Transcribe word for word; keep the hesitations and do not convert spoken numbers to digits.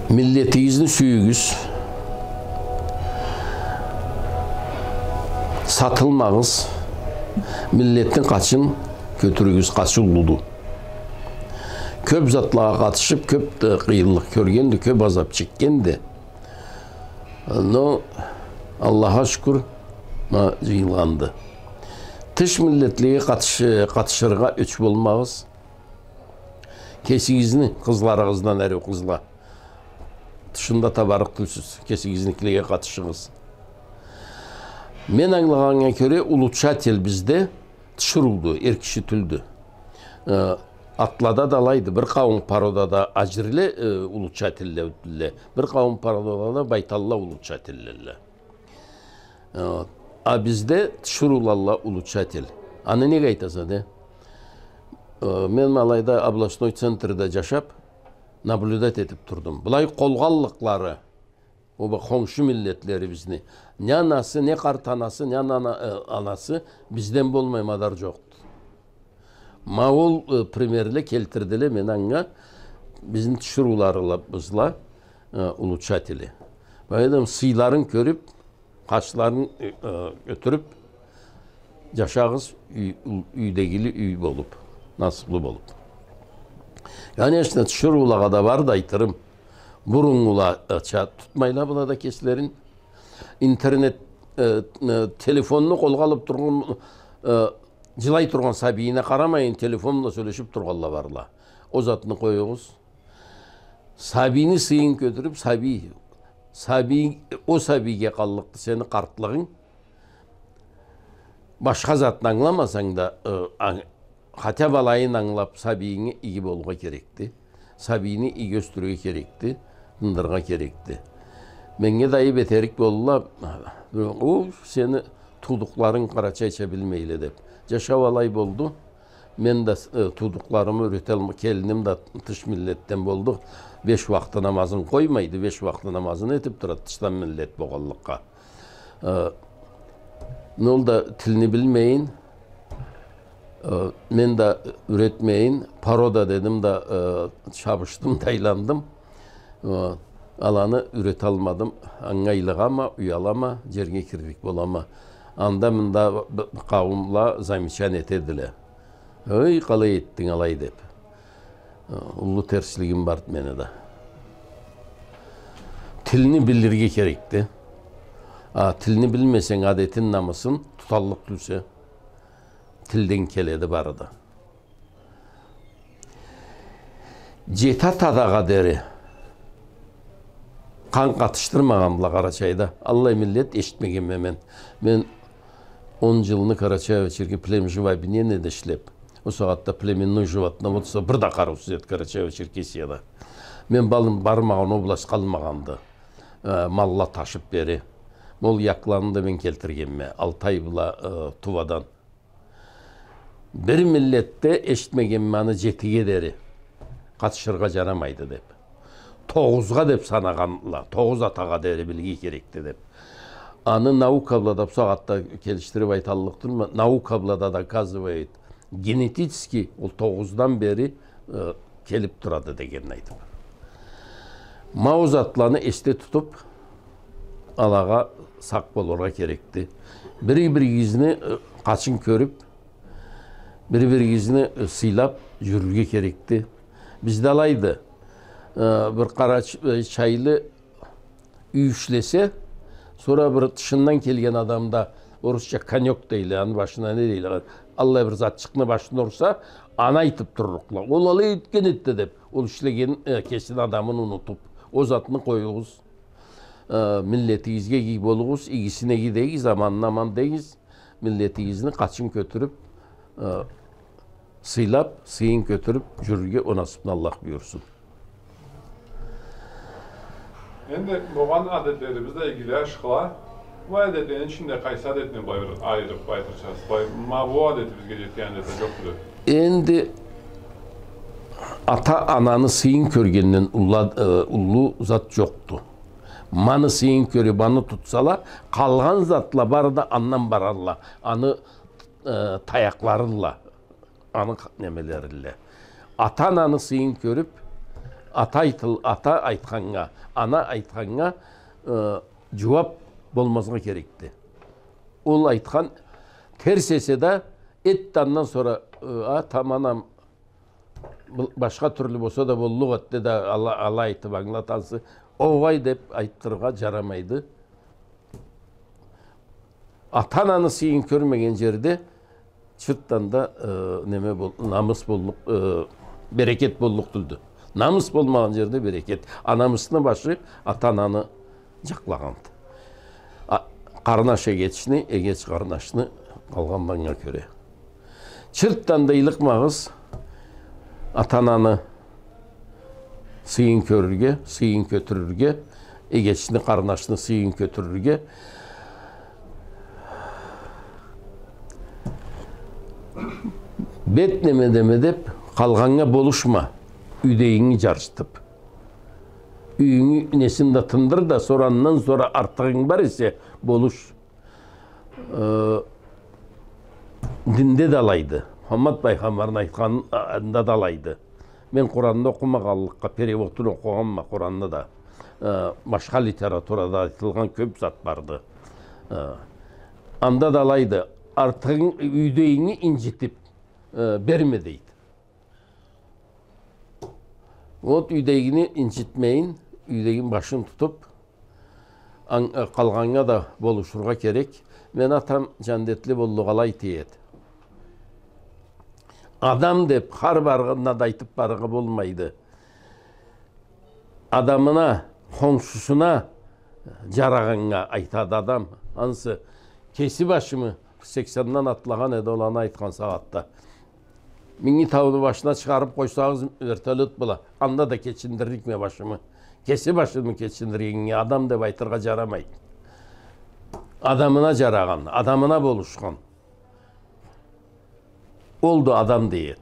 Миллетигизни сюйюгюз, сатылмагъыз, миллетни къачын кётюрюгюз, къачы уллуду. Кёп затлагъа къатышып, кёп да къыйынлыкъ кёргенди, кёп азап чекгенди. Но, Аллахха шукур, ма, жыйылгъанды. Тыш миллетлеге къатыш-, къатышыргъа ёч болмагъыз. Кесигизни къызларыгъыздан, ариу къызла. Тышында табарыкъ тюлсюз, кесигизникилеге къатышыгъыз. Мен ангылагъаннга кёре, улучшатель бизде тиширыуду, эр киши тюлдю. Э, атлада да алайды, бир къауум породада аджирле, э, улучшательледиле, бир къауум породада да байталла улучшательледиле. Э, а бизде тиширыулалла улучшатель. Аны неге айтаса, де? Э, мен ма алайда областной центрде джашап, наблюдать этип турдум. Былай къолгъанлыкълары, ол бир хоншу миллетлерибизни, не анасы, не къарт анасы, не ана-, э, анасы бизден болмай мадар джокъду. Ма ол, э, примерле келтирдиле мен анга, бизни тиширыуларыбызла, э, улучшатели. Поэтому сыйларын кёрюп, къачларын, э, э, ётюрюп, джашагъыз, юй-, ю-, юйдегили юй болуп, насыплы болуп. Конечно, тиширыулагъа да барды айтырым. Буруннгула, э, ча тутмайла была да кеслерин. Интернет, э, э, телефонну къолгъа алып тургъан, э, джылай тургъан сабийине къарамайын, телефон бла сёлешип тургъанла барла. Ол затны къоюгъуз. Сабийни сыйын кётюрюп, сабий, сабий, ол сабийге къаллыкъды сени къартлыгъынг. Башха затны ангыламасанг да, э, ан-, хотя бы алайын ангылап, сабийинге иги болургъа керекди. Сабийни иги ёсдюрюрге керекди, тындырыргъа керекди. Меннге да айып этерик болдула, ол сени туудукъларынг къарачайча билмейле деп. Джашау алай болду. Мен да, э, туудукъларымы юреталма-, келиним да тыш миллетден болду. Беш уакъты намазын къоймайды, беш уакъты намазын этип турады, тышдан миллет болгъанлыкъгъа. Э, не ол да тилни билмейин, э, мен да юретмейин, порода дедим да, э, чабышдым да айландым. Э, аланы юреталмадым, ангайлыгъама, уялама, джерге кирлик болама. Анда-мында б-, б-, къауумла замечание этедиле. Эй, къалай этдинг алай деп. Э, уллу терслигим барды мени да. Тилни билирге керекди. А, тилни билмесенг, адетин, намысынг туталлыкъ тюлсе, тилден келеди бары да. Джети атадагъа дери къан къатышдырмагъандыла Къарачайда. Аллай миллет эшитмегенме мен. Мен он джылны Карачаево-Черке-, племживообмененныйде ишлеп, ол сагъатда племенной животноводство бир да къарыусуз эди Карачаево-Черкесияда. Мен балым бармагъан область къалмагъанды. Э, малла ташып бери. Ол якланы да мен келтиргенме. Алтай бла, э, Тувадан. Бир миллетде эшитмегенме аны джетиге дери къатышыргъа джарамайды деп. Тогъузгъа деп санагъанла, тогъуз атагъа дери билирге керекди деп. Аны наука бла да бусагъатда келишдирип айталлыкъдырма, наука бла да доказывает, генетически ол тогъуздан бери, э, келип турады дегенин айтып. Ма ол затланы эсде тутуп, алагъа сакъ болургъа керекди. Бири-биригизни, э, къачын кёрюп, бири-биригизни, э, сыйлап джюрюрге керекди. Бизде алайды, э, бир къара ч-, э, чайлы юй ишлесе, сора бир тышындан келген адам да, орусча конёк дейле, аны башына не дейле, аллай бир затчыкъны башына урса, аны айтып турлукъла. Ол алай этген эди деп, ол ишлеген, э, кесини адамын унутуп, ол затны къоюгъуз. Э, миллетигизге иги болугъуз, игисине иги дегиз, аманына аман дегиз, миллетигизни къачын кётюрюп, э, сыйлап, сыйын кётюрюп джюрюрге ол насыпны Аллах буюрсун. Энди болгъан адетлерибиз да игиле, ашхыла. Бу адетлени ичинде къайсы адетни былай бир айырып айтырча, былай, ма бу адетибизге джетген адет да джокъду деп? Энди ата-ананы сыйын кёргенден улла-, э, уллу зат джокъду. Маны сыйын кёрюп, аны тутсала, къалгъан затла бары да андан баралла. Аны, э, таякъларылла. Аны къ-, немелерилле. Ата-ананы сыйын кёрюп, Ата айтыл-, ата айтханнга, ана айтханнга, э, джууаб болмазгъа керекди. Ол айтхан терс эсе да, этди андан сора, э, атам, анам, бу-, башха тюрлю болса да боллукъ этди да, ала-, алай айтыб ангылат ансы, огъай деб айтыргъа джарамайды. Ата-ананы сыйын кёрмеген джерде чыртдан да, э, неме бол-, намыс боллукъ, э, берекет боллукъ тюлдю. Намыс болмагъан джерде берекет. А намысны башы ата-ананы джакълагъанды. А, къарнаш эгечни, эгеч къарнашны, къалгъаннга кёре. Чыртдан да ыйлыкъмагъыз ата-ананы сыйын кёрюрге, сыйын кётюрюрге, эгечни, къарнашны сыйын кётюрюрге. Бет неме-неме деб, къалгъаннга болушма, юйдегинги джарчытыб. Юйюнгю несин да тындыр да, сора андан сора артыгъынг бар эсе, болуш. Э, динде да алайды. Мухаммад пайгъамбарны айтханында да алайды. Мен Къуранда окъумагъанлыкъгъа, переводун окъугъанма Къуранда да. Э, башха литературада айтылгъан кёб зат барды. Э, анда да алайды. Артыгъынг, юйдегинги инджитиб, э, берме, дейди. Вот, юйдегини инджитмейин, юйдегини башын тутуб, ан-, э, къалгъаннга да болушургъа керек. Мени атам, джандетли боллукъ, алай айтады: адам деб хар баргъанына да айтыб барыргъа болмайды. Адамына, хоншусуна джарагъаннга айтады адам. Ансы кеси башымы, сексенден атлагъан эди ол аны айтхан сагъатда. Минги тауну башына чыгъарыб къойсагъыз вертолёт бла, анда да кечиндирликме башымы. Кеси башымы кечиндиргеннге адам деб айтыргъа джарамайды. Адамына джарагъан, адамына болушхан. Олду адам, дейди.